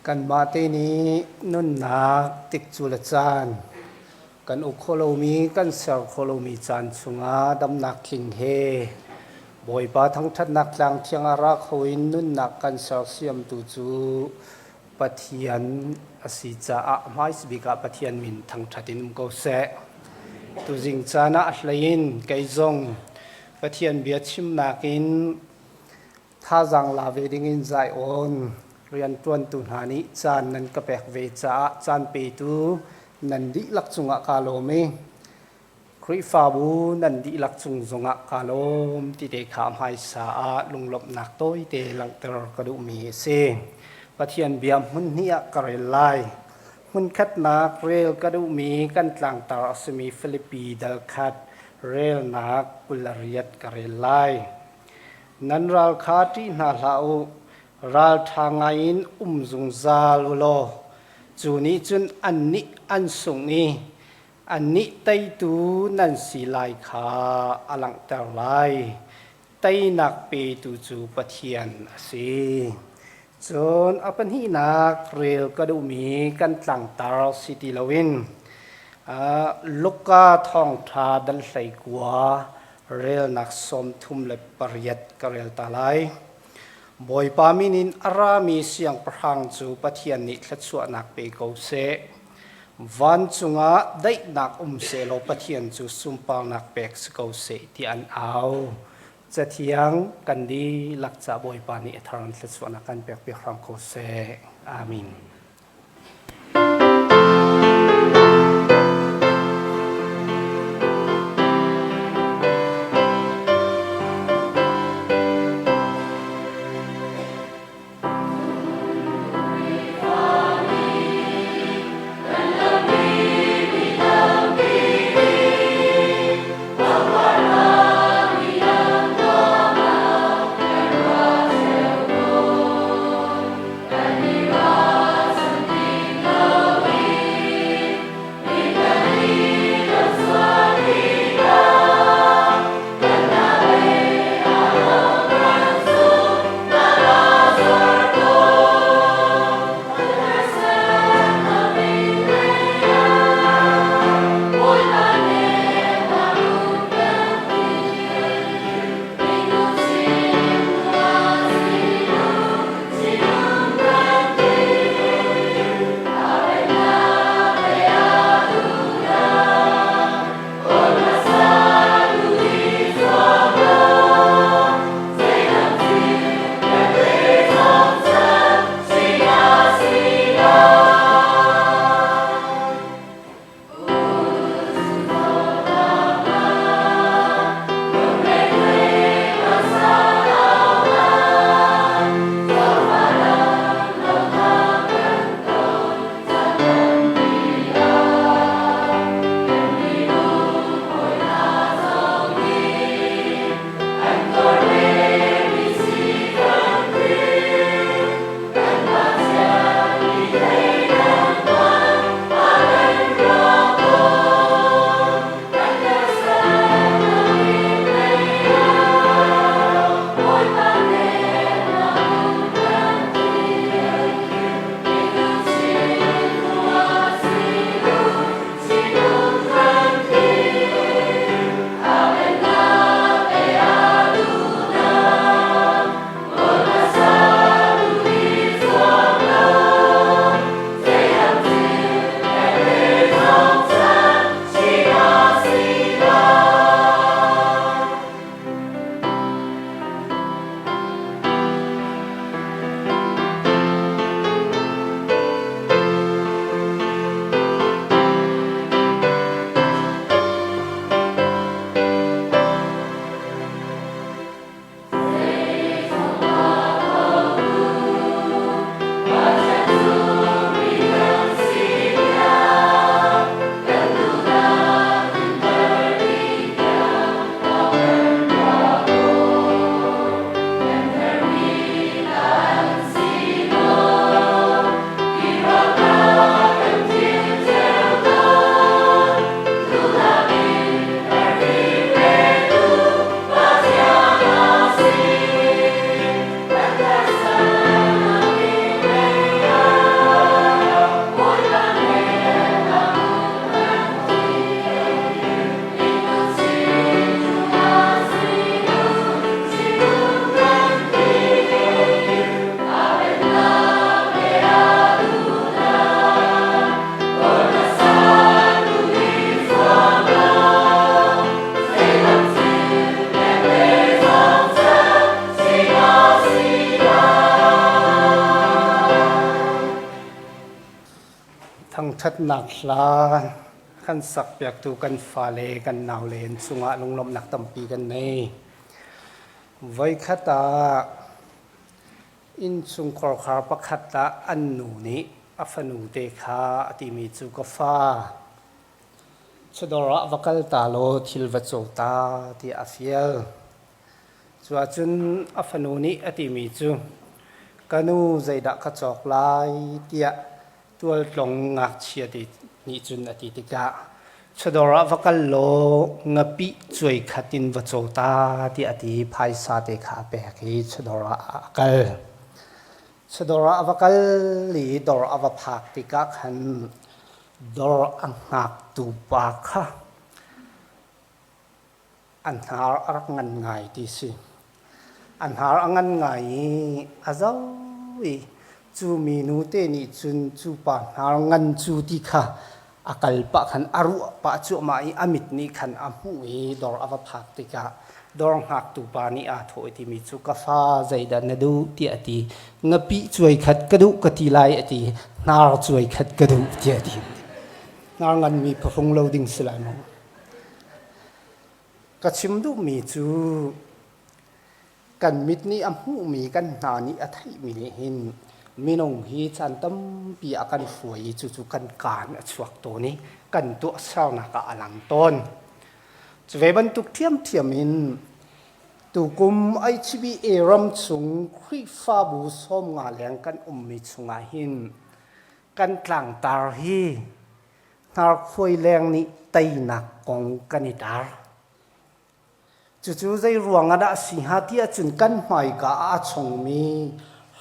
Kanmah te nih nunnak tikcu le caan kan uk kho lomi, kan ser kho lomi caan chungah damnak tling he Bawipa thangṭhatnak tlang thiang ah ra kho in nunnak kan sersiamtu cu Pathian a si caah hmaisabik ah Pathian min thangṭhat in um ko seh. Tuzing caan ah a hlei in kei zong Pathian bia chimnak in Thazaang la ve dingin zai-awn rianṭuantu hna nih caan nan ka pek ve caah caan petu nan dihlak cungah kaa lawm i Khrihfabu nan dihlak cung zongah kaa lawm ti te kha hmaisa ah lunglawmhnak tawite langhter ka duhmi a si. Pathian bia hmun hnih ah ka rel lai. Hmunkhatnak rel ka duhmi kan tlangtar a simi Filipi dal khat relnak 28 ka rel lai. Nan ral kha ṭih hna hlah u, ralṭha ngaiin um zungzal u law cu nih cun annih an sungh i annih teitu nan si lai kha a langhter lai. Teinak petu cu Pathian a si. Cun a pahnihnak rel ka duhmi kan tlangtar si ti loin Luka thawngṭha dal 19 relnak 38 ka rel ta lai. Bawipa min in a rami siangpahrang cu Pathian nih thluachuahnak pe ko seh. Vancung ah daihnak um sehlaw Pathian cu sunparnak pek si ko seh ti an au. Cathiang kan dihlak ca Bawipa nih a thar in thluachuahnak kan pek piak hram ko seh. Amen. Thangṭhatnak hla kan sakpiaktu kan fale kan naule an cungah lunglawmhnak tampi kan nei. Voikhat ah innchungkhar khar pakhat ah an nu nih a fanu te kha a timi cu ka fa chawdawr ah va kal ta law thil va caw ta tiah a fial. Cu ahcun a fanu nih a timi cu ka nu zeidah ka cawk lai tiah tualtlong ngakchia te nih cun a ti tikah chawdawr ah va kal law ngapih cuai khat in va caw ta tiah a ti i phaisa te kha a pek i chawdawr ah a kal. Chawdawr ah a va kal i dawr a va phak tikah khan dawr a hngaktu pa kha an hnar a rak ngan ngai ti si. A hnar a ngan ngai i a zo i cu minu te nih cun cu pa hnar ngan cu ti kha a kal pah khan a ruah pah cuahmah i a mit nih khan a hmuh i dawr a va phak tikah dawr hngaktu pa nih aa thawh i timi cu ka fa zeidah na duh tiah a ti. Ngapih cuai khat ka duh ka ti lai a ti. Hnar cuai khat ka duh tiah a ti. Hnar nganmi phahrung lo ding si lai maw? Ka chim duhmi cu kan mit nih a hmuhmi, kan hna nih a theihmi nih hin minung hi caan tampi a kan hruai i cucu kan kaan a chuak tawn i kan tuahsernak ah a lang tawn. Cu ve bantuk ṭhiamṭhiam in tukum HBA ram chung Khrihfabu 50 leng kan ummi chungah hin kan tlangtar hi hnarkhuai leng nih teinak kong kan i tar. Cucu zei ruang ah dah a si hnga ti ahcun kan hmaika ah a chongmi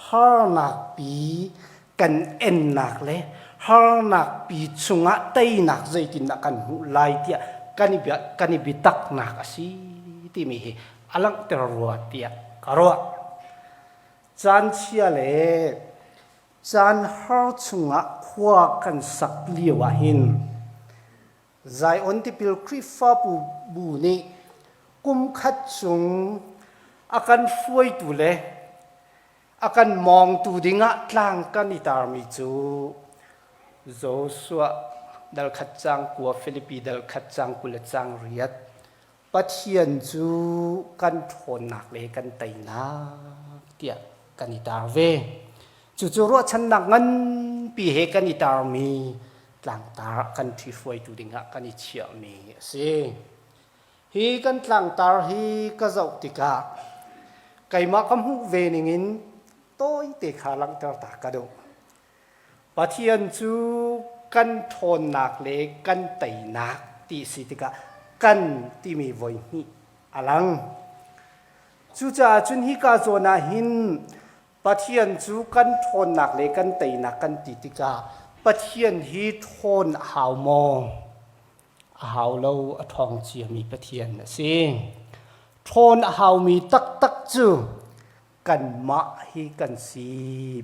harnak pi kan ennak le harnak pi chungah teinak zeitindah kan hmuh lai tiah kan i kan i biataknak a si timi hi a langhter rua tiah ka ruah. Caan chia le Caan har chungah khua kan sak lio ahhin Zion Tipil Khrihfabu bu nih kum khat chung a kan hruaitu le a kan mawngtu dingah tlang kan i tarmi cu Joshua dal khat cang kua Filipi dal khat cang 20 le cang riat Pathian cu kan ṭhawnnak le kan teinak tiah kan i tar ve. Cucu ruahchannak nganpi he kan i tarmi tlangtar kan ṭhihruaitu dingah kan i chiahmi a si. Hi kan tlangtar hi ka zoh tikah keimah ka hmuh ve ningin tawite kha langhter ta ka duh. Pathian cu kan ṭhawnnak le kan teinak ti si tikah kan timi voi hnih a lang. Cucaah cun hika zawn ah hin Pathian cu kan ṭhawnnak le kan teinak kan ti tikah Pathian hi ṭhawn a hau maw? A hau lo, a ṭhawng ciami Pathian a si. Ṭhawn a haumi taktak cu kanmah hi kan si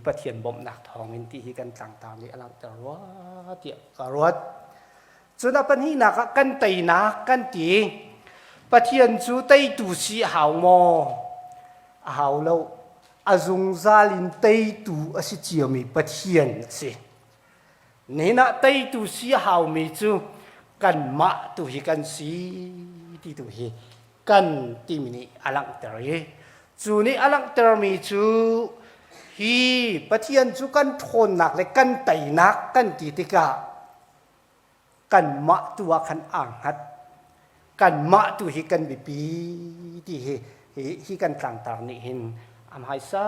Pathian bawmhnak thawngin ti hi kan tlangtar nih a langhter rua tiah ka ruat. Cun a pahnihnak ah kan teinak kan ti. Pathian cu teitu si a hau maw? A hau lo. A zungzal in teitu a si ciami Pathian a si. Nihin ah teitu si a haumi cu kanmah tu hi kan si ti tu hi kan timi nih a langhter i cu nih a langhtermi cu hi Pathian cu kan ṭhawnnak le kan teinak kan ti tikah kanmah tu ah khan aa hngat kanmah tu hi kan biapi ti hi hi kan tlangtar nih hin a hmaisa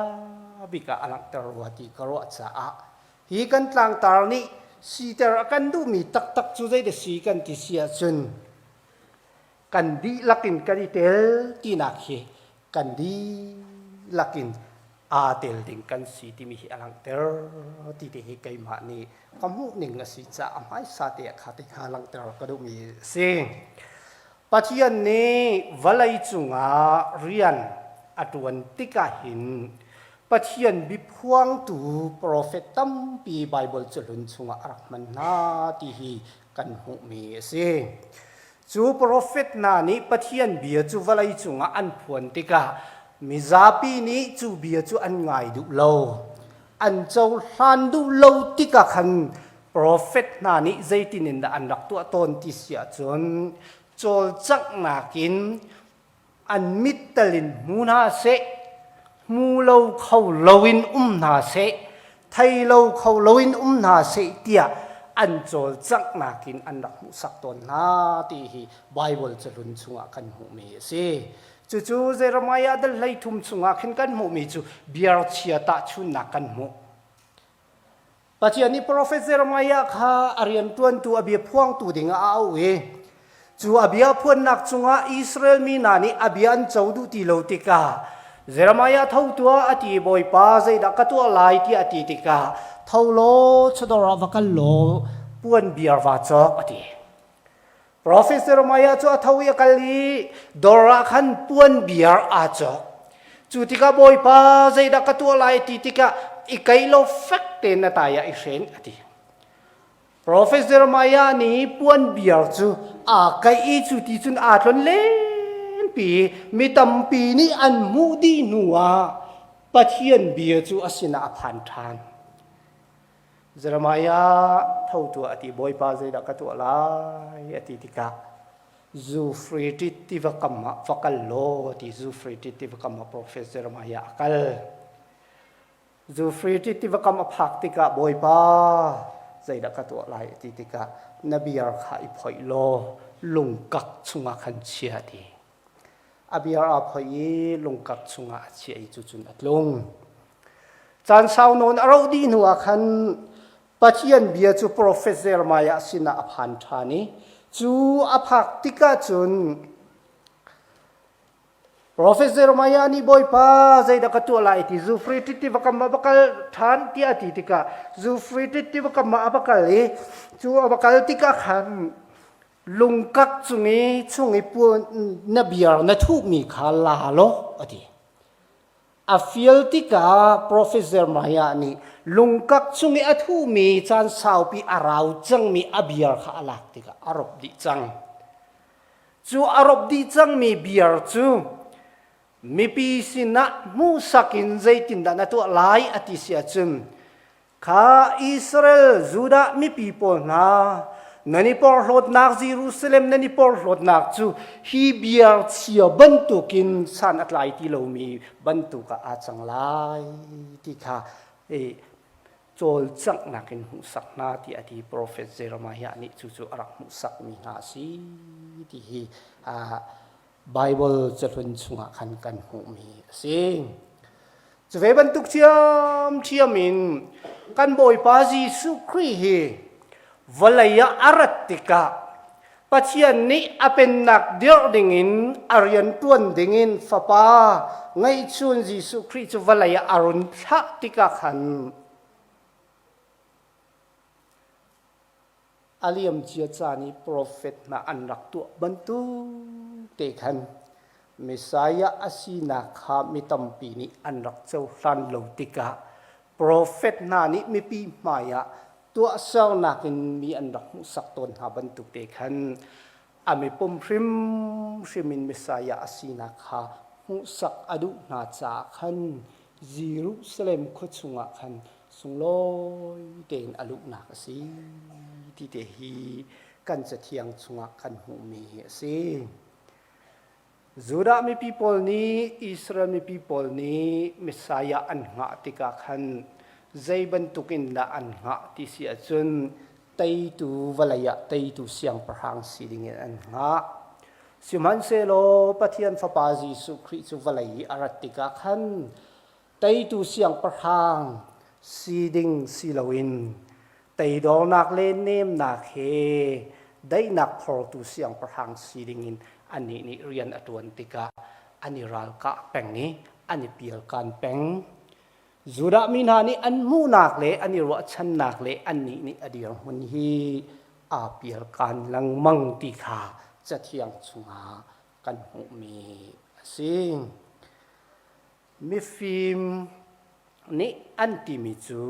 bik ah a langhter rua ti ka ruah caah hi kan tlangtar nih siter a kan duhmi taktak cu zeidah si kan ti si ahcun kan dihlak in kan i tel tinak hi kan dihlak in aa tel ding kan si timi hi a langhter ti te hi keimah nih ka hmuh ning a si caah a hmaisa te ah kha te kha langhter ka duhmi a si. Pathian nih vawlei cungah rian a ṭuan tikah hin Pathian biaphuangtu profet tampi Baibal cahlun chungah a rak hman hna ti hi kan hmuhmi a si. Cu profet hna nih Pathian bia cu vawlei cungah an phuan tikah mizapi nih cu bia cu an ngai duh lo. An cohlan duh lo tikah khan Profet hna nih zeitin in dah an rak tuah tawn ti si ahcun cawlcanghnak in an mit tal in hmu hna seh, hmu lo kho loin um hna seh, thei lo kho loin um hna seh tiah an cawlcanghnak in an rak hmuhsak tawn hna ti hi Baibal cahlun chungah kan hmuhmi a si. Cucu Jeremiah dal 13 chungah khin kan hmuhmi cu biarchia tahchunnak kan hmuh. Pathian nih profet Jeremiah kha a rianṭuantu a bia phuangtu dingah a auh i cu a bia phuannak cungah Israel mi hna nih a bia an co duh ti lo tikah Jeremiah tho tuah a ti Bawipa zeidah ka tuah lai tiah a ti tikah tho law chawdawr ah va kal law puan biar va cawk a ti. Profet Jeremiah cu a tho i a kal i dawr ah khan puan biar aa cawk. Cu tikah Bawipa zeidah ka tuah lai ti tikah i kei lo fek tein na tai ah i hren a ti. Profet Jeremiah nih puan biar cu aa kaih i cu ti cun aa tlon lenpi i mi tampi nih an hmuh dih hnu ah Pathian bia cu a sinah a phan ṭhan. Jeremiah tho tuah a ti Bawipa zeidah ka tuah lai a ti tikah Zufritit tiva kam ah va kal law a ti Zufritit tiva kam ah profet Jeremiah a kal Zufritit tiva kam a phak tikah Bawipa zeidah ka tuah lai a ti tikah na biar kha i phoih law lungkak chungah khan chia a ti A biar aa phoih i lungkak chungah a chiah i cucun a tlung. Caan sau nawn a rauh dih hnuah khan Pathian bia cu profet Jeremiah sinah a phan ṭhan i cu a phak tikah cun Profet Jeremiah nih Bawipa zeidah ka tuah lai ti Zufritit tiva kam ah va kal ṭhan tiah a ti tikah Zufritit tiva kam ah a va kal i cu a va kal tikah khan lungkak cung i chung i na biar na thuhmi kha la law a ti. A fial tikah Profet Jeremiah nih lungkak chung i a thuhmi caan saupi a rau cangmi a biar kha a lak tikah a rop dih cang. Cu a rop dih cangmi biar cu mipi sinah hmuhsak in zeitindah na tuah lai a ti si ahcun Kha Israel Judah mipi pawl hna, nan i porhlawtnak Jerusalem nan i porhlawtnak cu hi biar chia bantukin san a tlai ti lomi bantuk ah aa cang lai ti kha cawlcanghnak in hmuhsak hna ti a ti profet Jeremiah nih cucu a rak hmuhsakmi hna a si ti hi Baibal cahlun chungah khan kan hmuhmi a si. Cu ve bantuk ṭhiamṭhiam in kan Bawipa Jesuh Khrih hi vawlei ah a rat tikah Pathian nih a pennak dirh dingin a rian ṭuan dingin Fapa ngeihchun Jesuh Khrih cu vawlei ah a run thlah tikah khan A liamcia caan i profet hna an rak tuah bantuk te khan Messiah a sinak kha mi tampi nih an rak cohlan lo tikah profet hna nih mipi hmaiah tuahsernak in mi an rak hmuhsak tawn hna bantuk te khan a mipum hrimhrim in Messiah a sinak kha hmuhsak a duh hna caah khan Jerusalem khua chungah khan sunglawi tein a luhnak a si ti te hi kan cathiang chungah kan hmuhmi hi a si. Judah mipi pawl nih Israel mipi pawl nih Messiah an hngah tikah khan zei bantuk in dah an hngah ti si ahcun teitu vawlei ah teitu siangpahrang si dingin an hngah. Sihmanhsehlaw Pathian Fapa Jesuh Khrih cu vawlei i a rat tikah khan teitu siangpahrang si ding si loin teidornak le nemnak he daihnak phortu siangpahrang si dingin anih nih rian a ṭuan tikah an i ralkah peng i an i pialkan peng. Judah mi hna nih an hmuhnak le an i ruahchannak le annih nih a dirhmun hi aa pialkan lengmang ti kha Cathiang chungah kan hmuhmi a si. Mifim nih an timi cu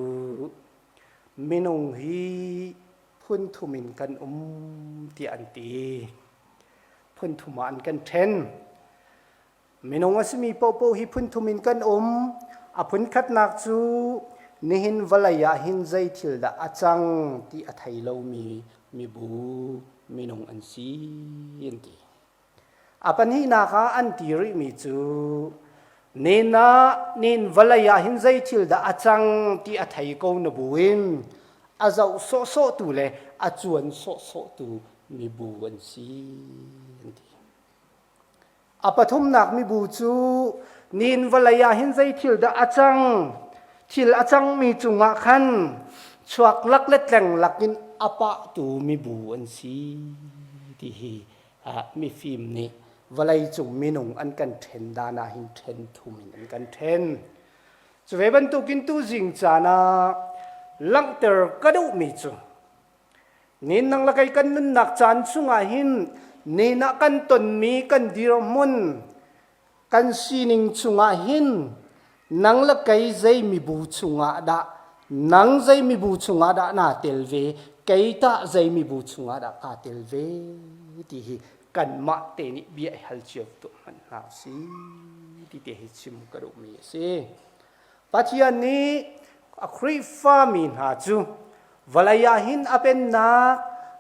minung hi phun thum in kan um tiah an ti. Phun thum ah an kan ṭhen. Minung a simi paohpaoh hi phun thum in kan um. A phun khatnak cu Nihin vawlei ah hin zei thil dah a cang ti a thei lomi mibu minung an si an ti. A pahnihnak ah an ti rihmi cu nen ah nen vawlei ah hin zei thil dah a cang ti a thei ko na buin a zoh sawhsawhtu le a cuan sawhsawhtu mibu an si an ti. A pathumnak mibu cu nin vawlei ah hin zei thil dah a cang thil a cangmi cungah khan chuak lak le tleng lakin a pahtu mibu an si ti hi mifim nih vawleicung minung an kan ṭhen dan ah hin ṭhen thum in an kan ṭhen. Cu ve bantukin tuzing caan ah langhter ka duhmi cu nin nang le kei kan nunnak caan chungah hin nen ah kan tonmi kan dirhmun kan sining chungah hin nang le kei zei mibu chungah dah nang zei mibu chungah dah naa tel ve kei tah zei mibu chungah dah kaa tel ve ti hi kanmah te nih bia i hal cio tuah hmanh hna si ti te hi chim ka duhmi a si. Pathian nih a Khrihfa mi hna cu vawlei ah hin a pennak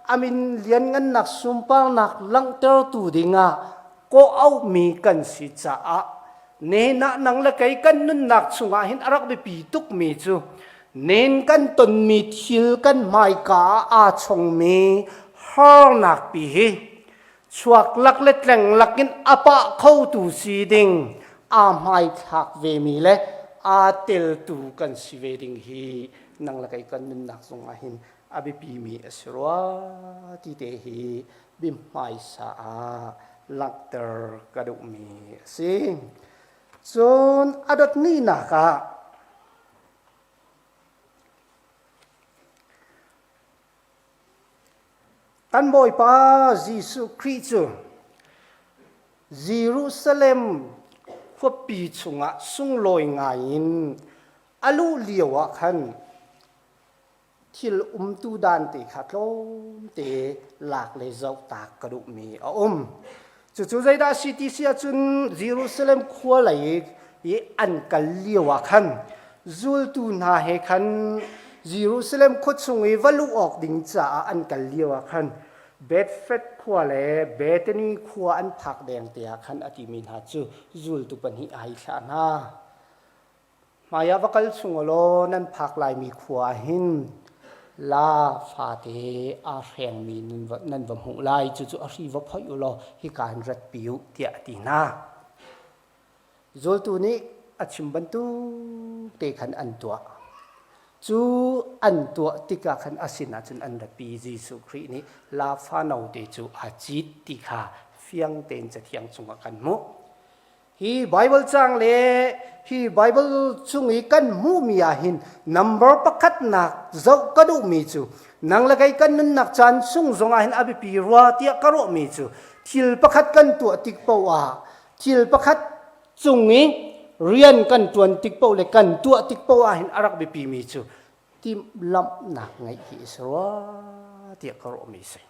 a min lianngannak sunparnak langhtertu dingah kawh auhmi kan si caah nenah nang le kei kan nunnak chungah hin a rak biapi tukmi cu nen kan tonmi thil kan hmaika ah aa chongmi harnak pi hi chuak lak le tleng lakin a pah khotu si ding aa hmaithlak vemi le aa teltu kan si ve ding hi nang le kei kan nunnak zongah hin a biapimi a si rua ti te hi biahmaisa ah langhter ka duhmi a si. Cun a dotnihnak ah kan Bawipa Jesuh Khrih cu Jerusalem khuapi chungah sunglawi ngaiin a luh lio ah khan thil umtu dan te kha tlawmte lak le zoh tak ka duhmi a um. Cucu zeidah a si ti si ahcun Jerusalem khua lei i an kal lio ah khan zultu hna he khan Jerusalem khua chung i va luh awk ding caah an kal lio ah khan Bethfed khua le Bethany khua an phak deng te ah khan a timi hna cu zultu pahnih ai thlah hna. Hmaiah va kal chung u law nan phak laimi khua ah hin laa fate aa hrengmi nan va hmuh lai. Cucu a hri va phoih u law hika hin ratpi u, tiah a ti hna. Zultu nih a chim bantuk te khan an tuah. Cu an tuah tikah khan a sinah cun an ratpi. Jesuh Khrih nih laa fa note cu aa cit ti kha fiang tein Cathiang chungah kan hmuh. Hi Bible caang le hi Bible chung i kan hmuhmi ah hin number pakhatnak zoh ka duhmi cu nang le kei kan nunnak caan chung zongah hin a biapi rua tiah ka ruahmi cu thil pakhat kan tuah tik paoh ah thil pakhat cung i rian kan ṭuan tik paoh le kan tuah tik paoh ah hin a rak biapimi cu timhlamhnak ngeih hi a si rua tiah ka ruahmi a si.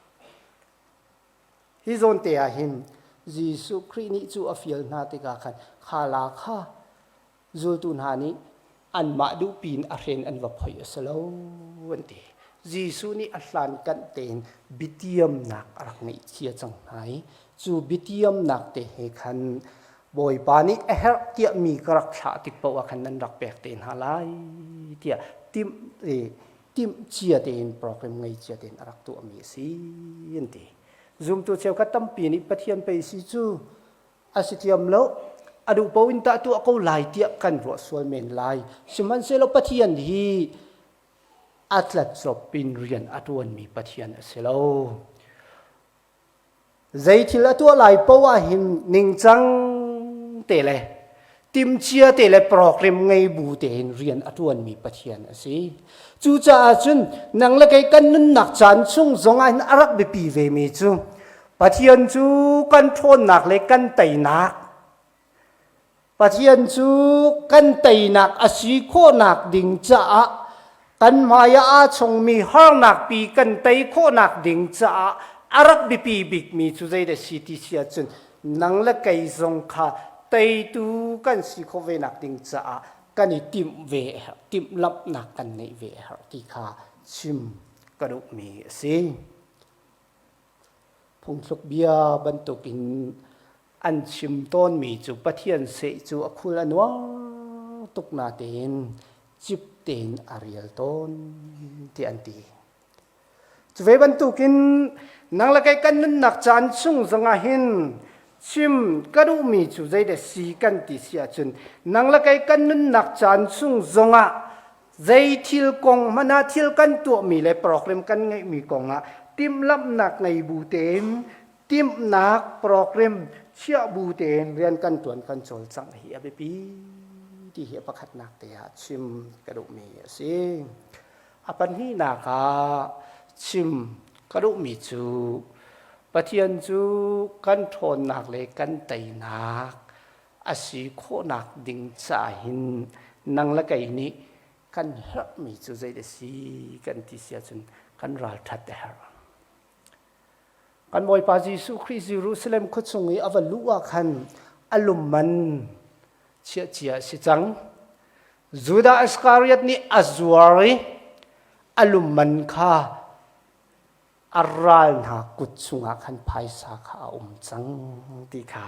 Hi zawn te ah hin Jesuh Khrih nih cu a fial hna tikah khan kha la kha zultu hna nih anmah duhpi in a hren an va phoih a si lo an ti. Jesuh nih a hlankanh tein biatiamnak a rak ngeih cia cang hna i cu biatiamnak te he khan Bawipa nih a herh tiah mi ka rak thlah tik paoh ah khan nan rak pek te hna lai tiah timh timhcia tein program ngei cia tein a rak tuahmi a si an ti. Zumtu cheukhat tampi nih Pathian pei si cu a si thiam lo a duh paoh in tah tuah ko lai tiah kan ruah sual men lai. Sihmanhsehlaw Pathian hi a tlatcop in rian a ṭuanmi Pathian a si lo. Zei thil a tuah lai poah ah hin ningcang te le timcia te le program ngei bu tein rian a ṭuanmi Pathian a si. Cucaah cun nang le kei kan nunnak caan chung zongah hin a rak biapi vemi cu Pathian cu kan ṭhawnnak le kan teinak Pathian cu kan teinak a si khawhnak ding caah kan hmai ah aa chongmi harnak pi kan tei khawhnak ding caah a rak biapi bikmi cu zeidah si ti si ahcun nang le kei zong kha teitu kan si khawh ve nak ding caah kan. kan i timh ve a herh, timhlamhnak kan neih ve a herh ti kha chim ka duhmi a si. Phungthluk bia bantukin an chim tawnmi cu Pathian seh cu a khul a nuar tuk natein cip tein a rial tawn ti an ti. Cu ve bantukin nang le kei kan nunnak caan chung zongah hin chim ka duhmi cu zeidah si kan ti si ahcun nang le kei kan nunnak caan chung zongah zei thil kong hmanh ah thil kan tuahmi le program kan ngeihmi kongah timhlamhnak ngei bu tein timhnak program chiah bu tein rian kan tuan kan cawlcangh hi a biapi ti hi a pakhatnak te ah chim ka duhmi a si. A pahnihnak ah chim ka duhmi cu Pathian cu kan ṭhawnnak le kan teinak a si khawhnak ding caah hin nang le kei nih kan herhmi cu zeidah a si kan ti si ahcun kan ralṭhat a herh. Kan Bawipa Jesuh Khrih Jerusalem khuachung i a va luh ah khan a lumman chiah cia a si cang. Judah Iskariot nih a zuar i a lumman kha a ral hna kut chungah khan phaisa kha a um cang ti kha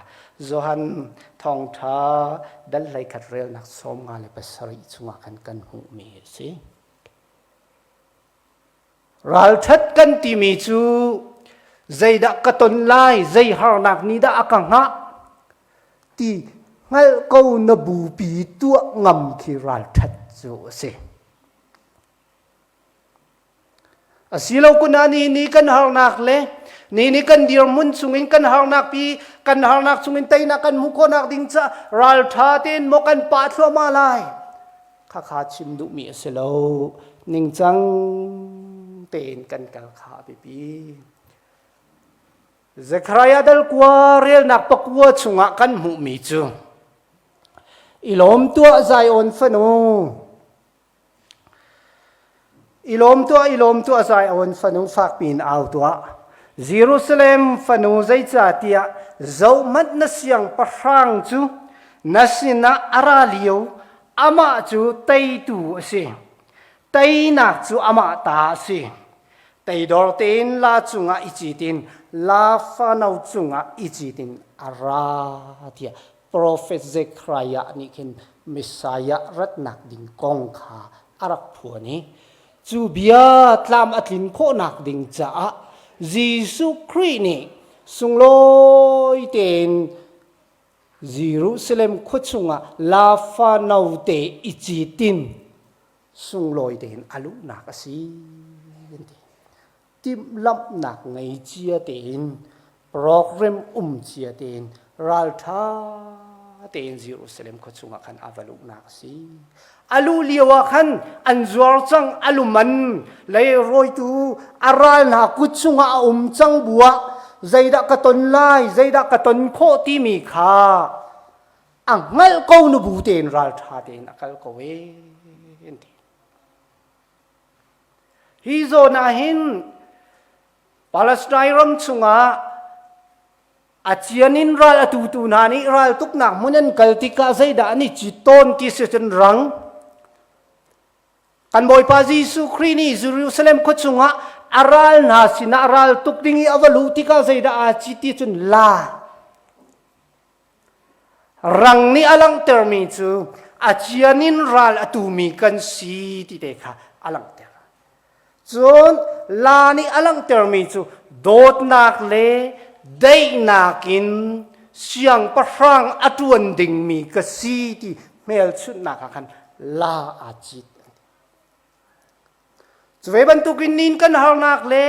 Johan thawngṭha dal 11 relnak 57 chungah khan kan hmuhmi a si. Ralṭhat kan timi cu zeidah ka ton lai, zei harnak nih dah a ka hngah ti hngalh ko na bupi tuah ngam khi ralṭhat cu a si. Asilo kun ah ni ni kan harnak le ni ni kan dirhmun chungin kan harnak pi kan harnak chungin teinak kan hmuh khawhnak ding ca ralṭha tein maw kan pah thluahmah lai. Khakha chim duhmi a si lo. Ningcang tein kan kal kha a biapi. Zekhariah dal kua relnak pakua chungah kan hmuhmi cu i lawm tuah Zion fanu i lawm tuah i lawm tuah Zion fanu fakpi in au tuah Jerusalem fanu zeicahtiah zohhmanh na siangpahrang cu na sinah a ra lio amah cu teitu a si teinak cu amah ta a si teidor tein la cungah i citin la fano cungah i citin a ra tiah profet Zekhariah nih khin Messiah ratnak ding kong kha a rak phuan i cu bia tlam a tlin khawhnak ding caah Jesuh Khrih nih sunglawi tein Jerusalem khua chungah lafa note i citin sunglawi tein a luhnak a si an ti. Timhlamhnak ngei cia tein program um cia tein ralṭha tein Jerusalem khua chungah khan a va luhnak a si. A luh lio ah khan an zuar cang a luman leirawitu a ral hna kut chungah a um cang buah zeidah ka ton lai zeidah ka ton khawh timi kha a hngalh ko nu bu tein ralṭha tein a kal ko e an ti. Hi zawn ah hin Palestine ram chungah A cian in ral a tutu hna nih raltuknak hmun an kal tikah zeidah an i cit tawn ti si cun rang. Kan Bawipa Jesuh Khrih nih Jerusalem khua chungah a ral hna sinah ral tuk ding i a va luh tikah zeidah aa cit ti cun la. Rang nih a langhtermi cu a cian in ral a tumi kan si ti te kha a langhter. Cun la nih a langhtermi cu dawtnak le daihnak in siangpahrang a ṭuan dingmi ka si ti hmelchunhnak ah khan la aa cit. Cu ve bantukin nin kan harnak le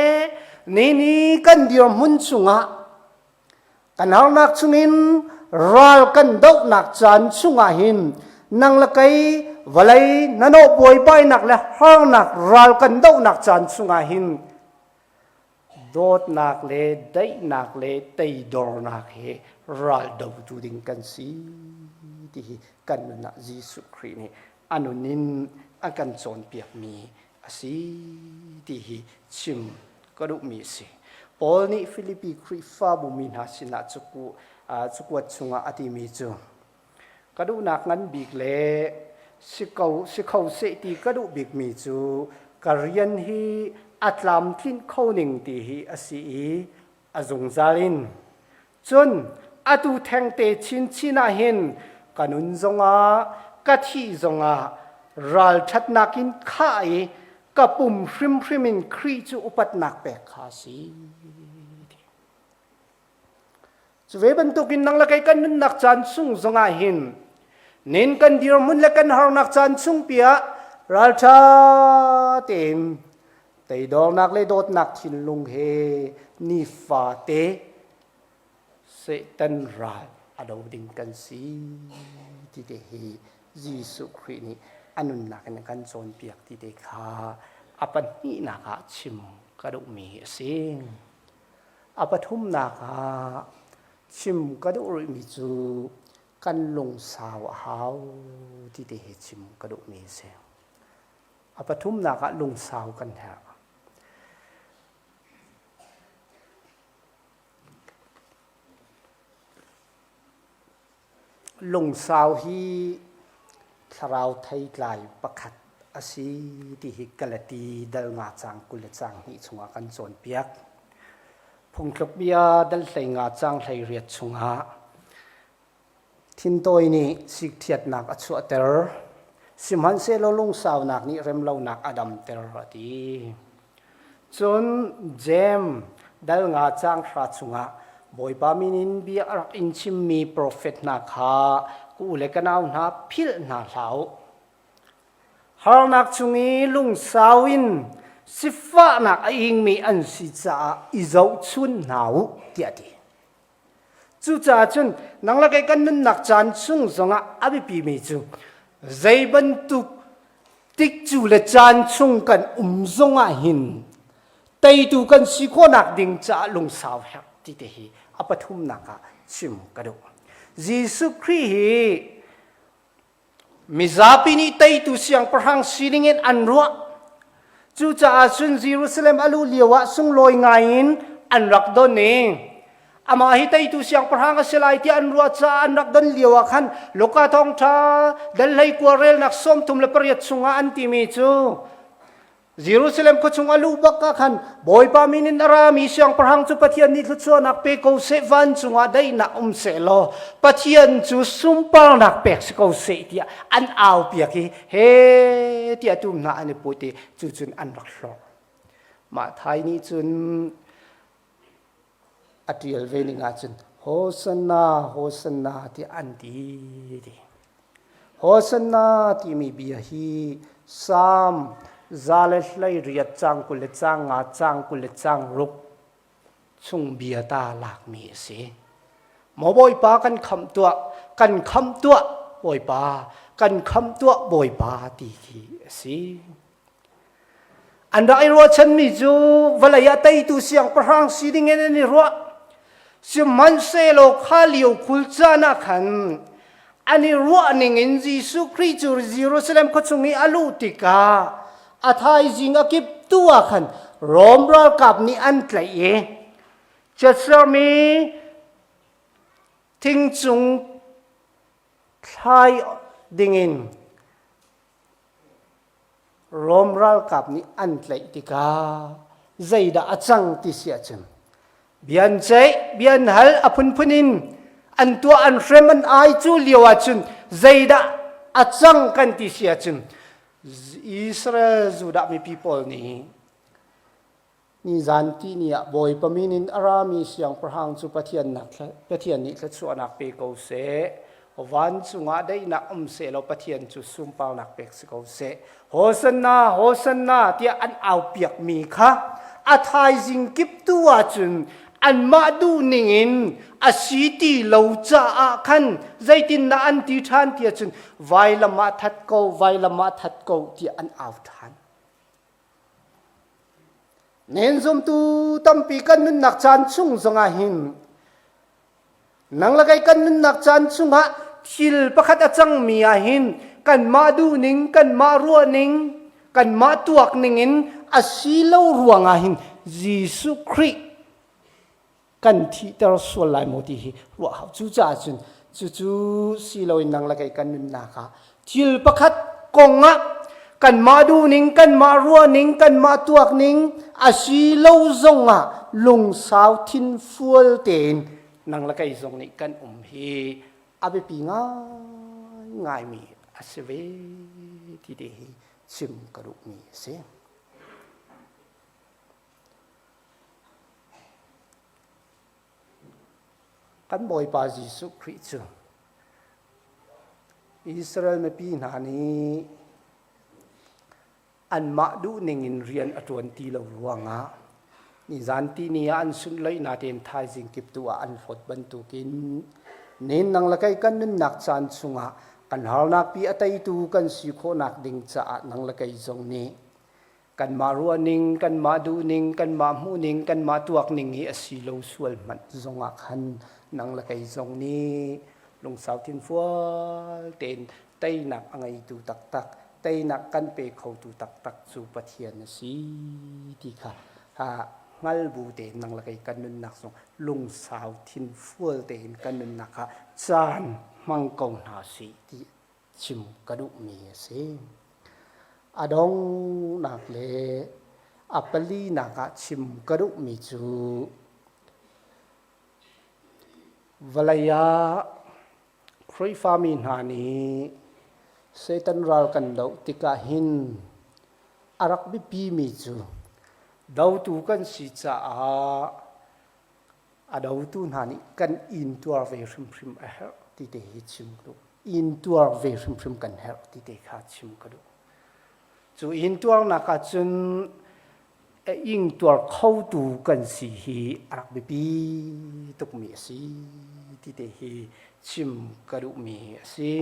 ni ni kan dirhmun chungah Kan harnak chungin ral kan dohnak caan chungah hin nang le kei vawlei nanawh buaibainak le harnak ral kan dohnak caan chungah hin dawtnak le daihnak le teidornak he ral dotu ding kan si ti hi kan nun ah Jesuh Khrih nih a nun in a kan cawnpiakmi a si ti hi chim ka duhmi a si. Paul nih Filipi Khrihfabu mi hna sinah cakuat chungah a timi cu ka duhnak ngan bik le Si ko si kho seh ti ka duh bikmi cu ka rian hi a tlamtlinh kho ning ti hi a si i a zungzal in cun atu thengte chinchin ah hin ka nun zongah ka thih zongah ralṭhatnak in khah i ka pum hrimhrim in Khrih cu upatnak pek kha a si. Cu ve bantukin nang le kei kan nunnak caan chung zongah hin nin kan dirhmun le kan harnak caan chung piah ralṭha tein teidornak le dawtnak thinlung he nifate Satan ral a do ding kan si ti te hi Jesuh Khrih nih a nunnak in a kan cawnpiak ti te kha a pahnihnak ah chim ka duhmi a si. A pathumnak ah chim ka duh rihmi cu kan lungsau a hau ti te hi chim ka duhmi a si. A pathumnak ah lungsau kan herh. Lungsau hi thlarau theitlai pakhat a si ti hi Galati dal nga caang 20 le caang hnih chungah kan cawnpiak. Phungthluk bia dal 15 caang 18 chungah thintawi nih sikthiatnak a chuahter, sihmanhsehlaw lungsaunak nih remlonak a damter a ti. Cun Jeim dal nga caang hra chungah Bawipa min in bia a rak in chimmi profet hna kha ka u le ka nau hna philh hna hlah u. Harnak chung i lungsau in sifahnak a ingmi an si caah i zohchun hna u tiah a ti. Cucaah cun nang le kei kan nunnak caan chung zongah a biapimi cu zei bantuk tikcu le caan chung kan um zongah hin teitu kan si khawhnak ding caah lungsau herh ti te hi a pathumnak ah chim ka duh. Jesuh Khrih hi Mizapi nih teitu siangpahrang sining in an ruah. Cucaah cun Jerusalem a luh lioah sunglawi ngaiin an rak don i amah hi teitu siangpahrang a si lai tiah an ruah caah an rak don lioah khan Luka thawngṭha dal 19 relnak 38 chungah an timi cu Jerusalem khuachung a luh bak ah khan Bawipa min in a rami siangpahrang cu Pathian nih thluachuahnak pe ko seh, vancung ah daihnak um seh law Pathian cu sunparnak pek si ko seh tiah an au piak i he tiah tum hna an i put i cu cun an rak hlorh. Mah thai nih cun a ṭial ve ning ahcun Hosanna, Hosanna tiah an ti ti. Hosanna timi bia hi Salm 118 caang 20 le caang nga caang 20 le caang ruk chung bia ta lakmi a si. Maw Bawipa kan khamh tuah, kan khamh tuah Bawipa, kan khamh tuah Bawipa ti khi a si. An rak i ruahchanmi cu vawlei ah teitu siangpahrang si dingin an i ruah. Sihmanhsehlaw kha lio khul caan ah khan an i ruah ningin Jesuh Khrih cu Jerusalem khuachung i a luh tikah a thaizing a kip tu ah khan Rom ralkap nih an tlaih i chiatsermi thingcung thlai dingin Rom ralkap nih an tlaih tikah zeidah a cang ti si ahcun bia an ceih, bia an hal, a phunphun in an tuah, an hrem, an ai cu lio ahcun zeidah a cang kan ti si ahcun Israel Judah mipi pawl nih Nizan tihni ah Bawipa min in a rami siangpahrang cu Pathian nih thluachuahnak pe ko seh. Vancung ah daihnak um seh law Pathian cu sunparnak pek si ko seh. Hosanna, Hosanna tiah an aupiakmi kha a thaizing kip tu ahcun anmah duhning in a si ti lo caah khan zeitindah an ti ṭhan ti ahcun vailam ah that ko, vailam ah that ko tiah an au ṭhan. Nen zumtu tampi kan nunnak caan chung zongah hin nang le kei kan nunnak caan chungah thil pakhat a cangmi ah hin kanmah duhning, kanmah ruahning, kanmah tuakning in a si lo ruangah hin Jesuh Khrih kan thihter sual lai maw ti hi ruah hau. Cucaah cun cucu si loin nang le kei kan nunnak ah thil pakhat. kongah kanmah duhning, kanmah ruahning, kanmah tuakning a si lo zongah lungsau thinfual tein nang le kei zong nih kan um hi a biapi ngaingaimi a si ve ti te hi chim ka duhmi a si. Kan Bawipa Jesuh Khrih cu Israel mipi hna nih anmah duhning in rian a ṭuan ti lo ruangah nizan tihni ah an sunlaihnak tein thaizing kip tu ah an hlawt bantukin nen nang le kei kan nunnak caan chungah kan harnak pi a teitu kan si khawhnak ding caah nang le kei zong nih kanmah ruahning, kanmah duhning, kanmah hmuhning, kanmah tuakning hi a si lo sual hmanh zongah khan nang le kei zong nih lungsau thinfual tein teinak a ngeitu taktak, teinak kan pe khotu taktak cu Pathian a si ti kha hngal bu tein nang le kei kan nunnak zong lungsau thinfual tein kan nunnak kha caan hmang ko hna sih ti chim ka duhmi a si. A donghnak le a palinak ah chim ka duhmi cu vawlei ah Khrihfami hna nih Satan ral kan doh tikah hin a rak biapimi cu dotu kan si caah a dotu hna nih kan intuar ve hrimhrim a herh ti te hi chim ka duh. Intuar ve hrimhrim kan herh ti te kha chim ka duh. Cu intuarnak ah cun a ingtuar khotu kan si hi a rak biapi tukmi a si ti te hi chim ka duhmi a si.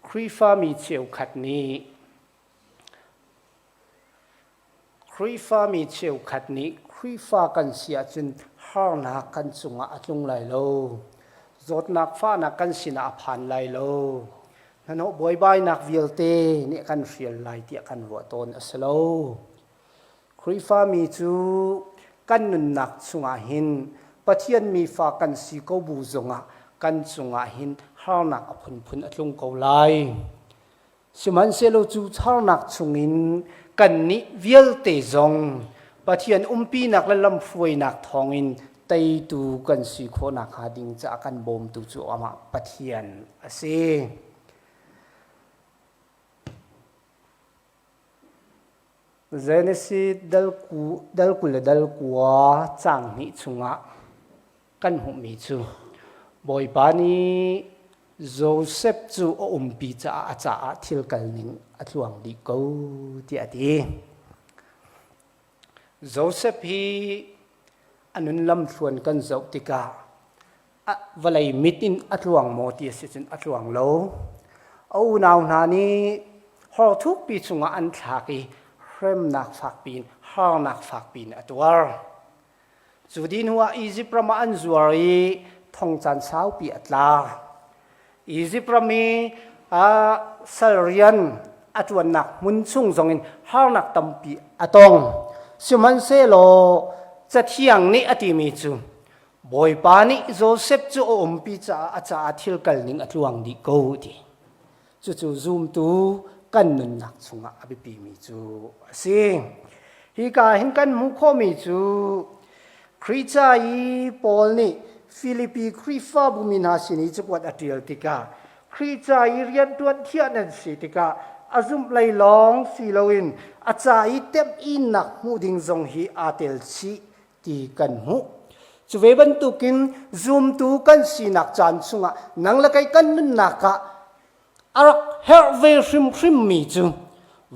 Khrihfami cheukhat nih Khrihfami cheukhat nih Khrihfa kan si ahcun harnak kan cungah a tlung lai lo. Zawtnak fahnak kan sinah a phan lai lo. Hnahnawh buaibainak vialte nih kan hrial lai tiah kan ruah tawn a si lo. Khrihfami cu kan nunnak chungah hin Pathian mifa kan si ko bu zongah kan cungah hin harnak a phunphun a tlung ko lai. Sihmanhsehlaw cu harnak chungin kannih vialte zong Pathian umpinak le lamhruainak thawngin teitu kan si khawh nakhnga ding caah kan bawmtu cu amah Pathian a si. Genesis dal 20 le dal 9 caang hnih chungah kan hmuhmi cu Bawipa nih Josef cu a umpi caah a caah thil kal ning a tluang dih ko tiah a ti. Josef hi a nun lamthluan kan zoh tikah vawlei mit in a tluang maw ti a si cun a tluang lo. A unau hna nih hor thukpi chungah an thlak i hremnak fakpi in harnak fakpi in a tuar. Cu dih hnuah Izipt ram ah an zuar i thong caan saupi a tla. Izipt ram i sal rian a ṭuannak hmun chung zongin harnak tampi a tong. Sihmanhsehlaw Cathiang nih a timi cu Bawipa nih Josef cu a umpi caah a caah thil kalning a tluang dih ko ti. Cucu zumtu kan nunnak chungah a biapimi cu a si. Hika hin kan hmuh khawhmi cu Khrih ca i Paul nih Filipi Khrihfabu mi hna sin i cakuat a ṭial tikah Khrih ca i rianṭuan thiah nan si tikah a zumh lei lawng si loin a ca i temhinnak hmuh ding zong hi aa tel chih ti kan hmuh. Cu ve bantukin zumtu kan sinak caan chungah nang le kei kan nunnak ah a rak herh ve hrimhrim mi cu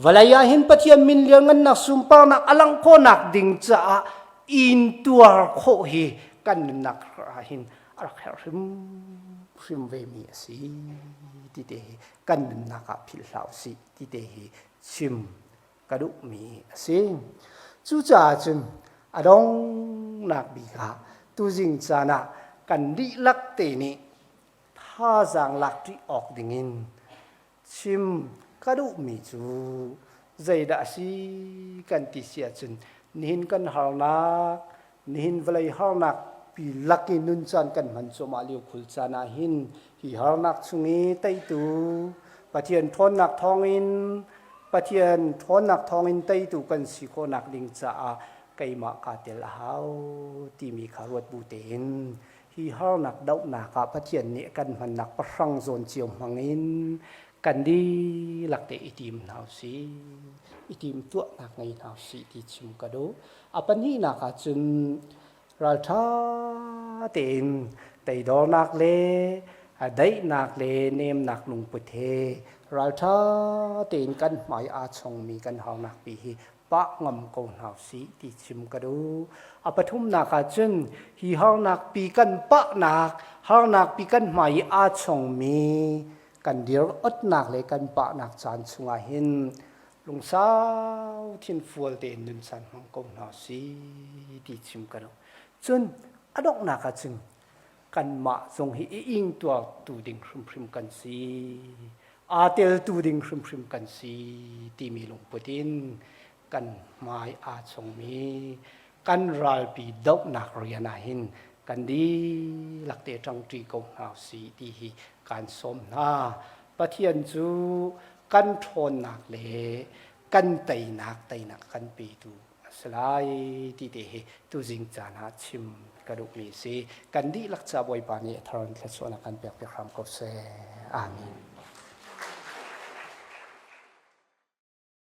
vawlei ah hin Pathian min lianngannak sunparnak a langh khawhnak ding caah intuar khawh hi kan nunnak ah hin a rak herh hrimhrim ve mi a si ti te hi kan nunnak ah philh hlah usih ti te hi chim ka duhmi a si. Cucaah cun a donghnak bik ah tuzing caan ah kan dihlak te nih thazaang lakṭi awk dingin chim ka duhmi cu zeidah a si kan ti si ahcun nihin kan harnak nihin vawlei harnak pi lak i nun caan kan hman cuahmah lio khul caan ah hin hi harnak chung i teitu. Pathian ṭhawnnak thawngin Pathian ṭhawnnak thawngin teitu kan si khawhnak ding caah keimah kaa tel a hau timi kha ruat bu tein hi harnak dohnak ah Pathian nih kan hmannak pahrang zawn cio hmangin kan dihlak te i tim hna usih i tim tuahnak ngei hna usih ti chim ka duh. A pahnihnak ah cun ralṭha tein teidornak le daihnak le nemnak lungput he ralṭha tein kan hmai aa chongmi kan harnak pi hi pah ngam ko hna usih ti chim ka duh. A pathumnak ah cun hi harnak pi kan pahnak, harnak pi kan hmai i aa chongmi kan dir otnak le kan pahnak caan chungah hin lungsau thinfual tein nun caan hmang ko hna si ti chim ka duh. Cun a donghnak ah cun kanmah zong hi i ingtuartu ding hrimhrim kan si. Aa teltu ding hrimhrim kan si timi lungput in kan hmai aa chongmi kan ralpi dohnak rian ah hin kan dihlak te ṭangṭi ko hna si ti hi kaan sawm hna. Pathian cu kan ṭhawnnak le kan teinak teinak kan petu a si lai ti te hi tuzing caan ah chim ka duhmi si. Kan dihlak ca Bawipa nih a thar in thluachuahnak kan pek piak hram ko seh. Amen.